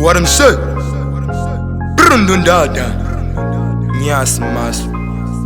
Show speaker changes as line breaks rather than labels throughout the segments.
What I'm say? Brundundada. Nyasi maso.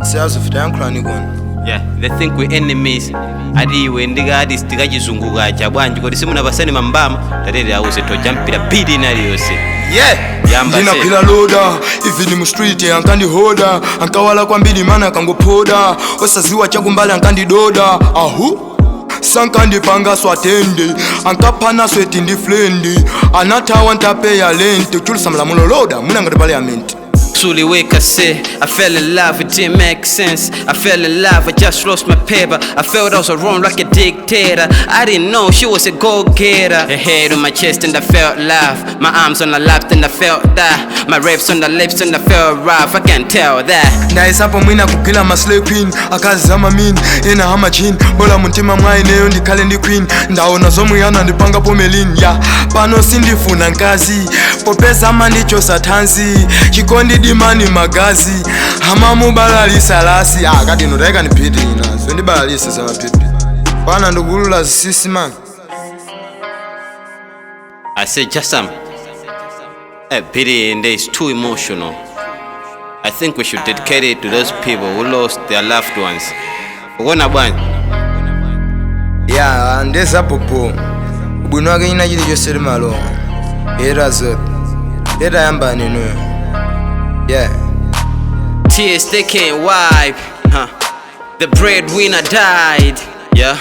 Siyazi ufita yankhulani kona.
Yeah, they think we enemies. Ati iwe ndikati tikachizungu kacha bwanji kodi simunapasani mambama tatete auze tojampira bidi inaliyonse.
Yeah.
Yamba se.
Ndinakwila loda even mu street ankandihoda, ankawala kwambiri mana akangophoda, osaziwa chakumbali ankandidoda, ahu sankandipanga swatende, ankaphana sweti ndi flendi, anathawa ntapeya lente kuchulisa mlamulo loda mwina ngati parliament.
Suliweka say I fell in love, it didn't make sense. I fell in love, I just lost my paper. I felt I was wrong like a dictator. I didn't know she was a go-getter. Her head on my chest and I felt love. My arms on her lap and I felt that. My raps on the lips and I felt rough. I can't tell that.
Ndayesapo mwina kugwila ma slay queen, akazi amamini ena amachini, bola mumtima mwa ineyo ndikhale ndi queen. Ndaona zomwe anandipanga pomelin ya pano sindifuna nkazi popeza amandichosa thanzi, chikondi dimani magazi amamubalalisa lasi akati ino tayika ndiphiti inazo ndibalalisa zamaphiti pana ndikulula zisisi man.
I said, Jasam, that pity and is too emotional. I think we should dedicate it to those people who lost their loved ones. Ukuona bwanji?
Ya, ndezapopo ubwino wake china chilichonse limalowa era zote letayambani inuyo, yeah.
Tears they can't wipe. Huh. The breadwinner died. Yeah.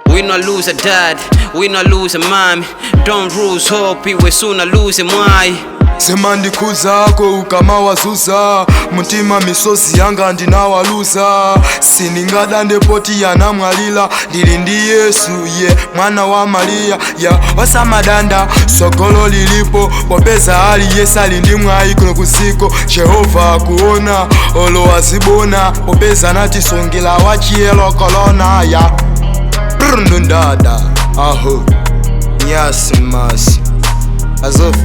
We not lose a dad, we not lose a mom. Don't lose hope, we sooner lose a why.
Semandikuzako ukamawazuza mtima misozi yanga ndinawaluza, siningada ndepoti yanamwalila, ndili ndi Yesu ye mwana wa Mariya ya osamadanda sogolo lilipo popeza ali Yesu ali ndi mwayi kuno kusiko Jehova akuona olo azibona popeza natisungila wachiyelo kolona ya brundundada aho nyasi masi azofu.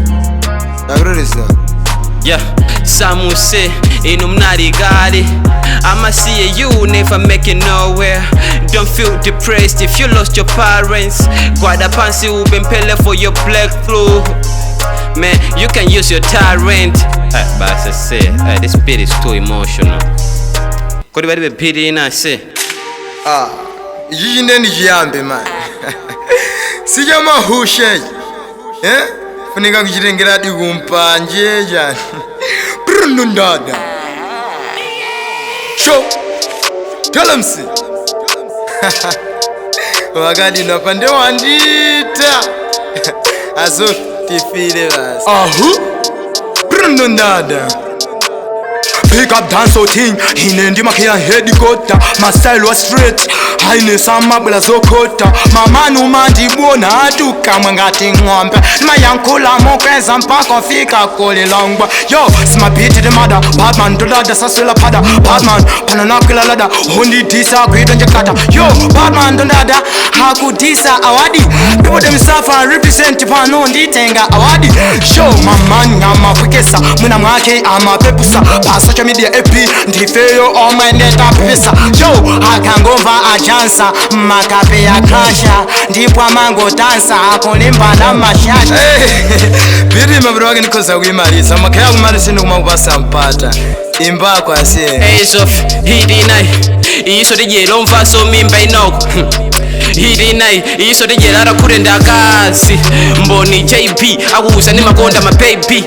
Yeah, some will say, inu mnaligari. I'ma see you never make it nowhere. Don't feel depressed if you lost your parents. Gwada pansi ubempele for your breakthrough. Man, you can use your talent. But as I say, this beat is too emotional. Kodi bali be ina say.
Ah, ichi nde ndichiyambe man. Sichamahushe. Eh? Funika kuchitengera dikumpanje chani. Brundundada. Show. Tell 'em see. Wakati napande wandita. Azo tifile basi. Ahu. Brundundada. Pick up dance thing ine ndimakhiya headquarter, my style was straight haine samabwela zokhota mamani umandibona atukamwe ngati ng'ombe mayankhula mokweza mpaka ufika kulilongwa yo simabhiti timada badman tolada saswela phada badman phana nakwila lada hundidisa kuitwa njekata yo badman tondada hakudisa awadi people them suffer represent pano nditenga awadi show mamani amapwekesa mwina mwake amapepusa pa social media ap ndifeyo omwe ndetapisa yo akangomva ajansa makape ya krasha ndipo amangodansa akulimbana mashasha. Biri mabiro wake ndikhoza kuyimalisa makhaya kumalisa ndikumakupasa mpata imbako asiye
Ace of hidinai iso dijera omvaso mimba inoko hidinai iso dijera arakure ndakazi mboni JB akuuza ni makonda my baby.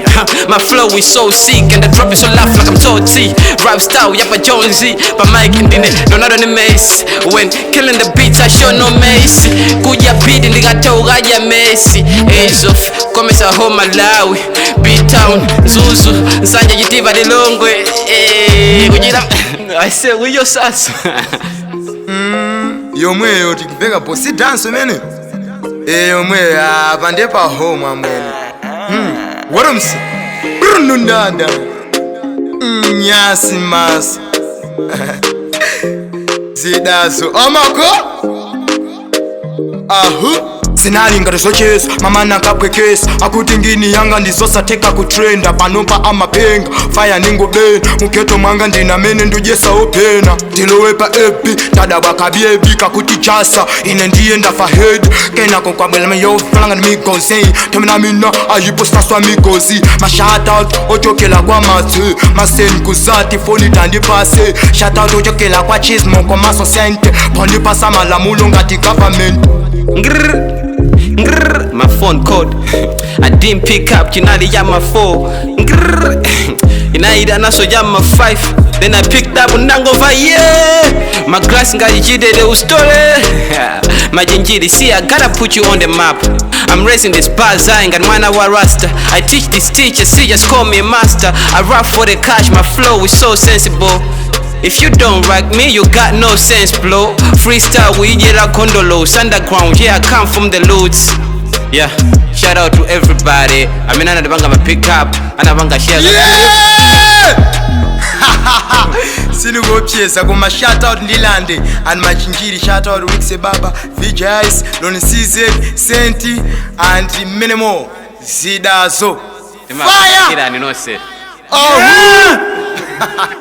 My flow is so sick and the drop is so loud like I'm Toti. Rap style yapa Jonesy pa mic ndine Leonardo ni Messi. When killing the beats I show no mercy. Kuja beat ndikatoka ya Messi. Ace of komesa home Malawi B-Town Zuzu Nsanje Chitiva Lilongwe kujira I say we your sasa.
Yomweyo tikupeka po si dance imene yomweyo apa ndiye pa home amwene. What brundundada nyasi masi zidazo amako ahu. Zinali ngati zocheza, mamana kapwekesa. Akuti ngini yanga ndizosatheka kutrenda. Panopa amapenga, fire ningobena. Muketo mwanga ndinamene ndujesa opena. Ndilowe pa epi, ndadabwa kabyebi kakuti chasa. Ine ndiye ndafa head, kenako kwabwela yofalanga ni migozi. Tomena mina ayipostaswa migozi. Ma shout out ochokela kwa matse, maseni kuzati foni tandipase. Shout out ochokela kwa chismo komaso sente. Pandipasa malamulo ngati government.
Ngrrr, ngrrr, my phone code. I didn't pick up, chinali ya my 4. Ngrrr, inaida naso ya my 5. Then I picked up nangova, yeah. My glass ngaichide ustole. Majinjiri, see I gotta put you on the map. I'm raising this bars, I ain't got mwana wa rasta. I teach this teacher, see just call me a master. I rap for the cash, my flow is so sensible. If you don't rock me, you got no sense, bro. Freestyle, we get a condolos. Underground, yeah, I come from the loots. Yeah, shout out to everybody. I mean, anabanga my pick up, anabanga share.
Yeah! Sinikuopyeza koma shout out Ndilande and Machinjiri, shout out Wixe Baba, VJ Ice, Loni CZ, Senti and many more. Zidazo. Fire!
Fire!
Oh!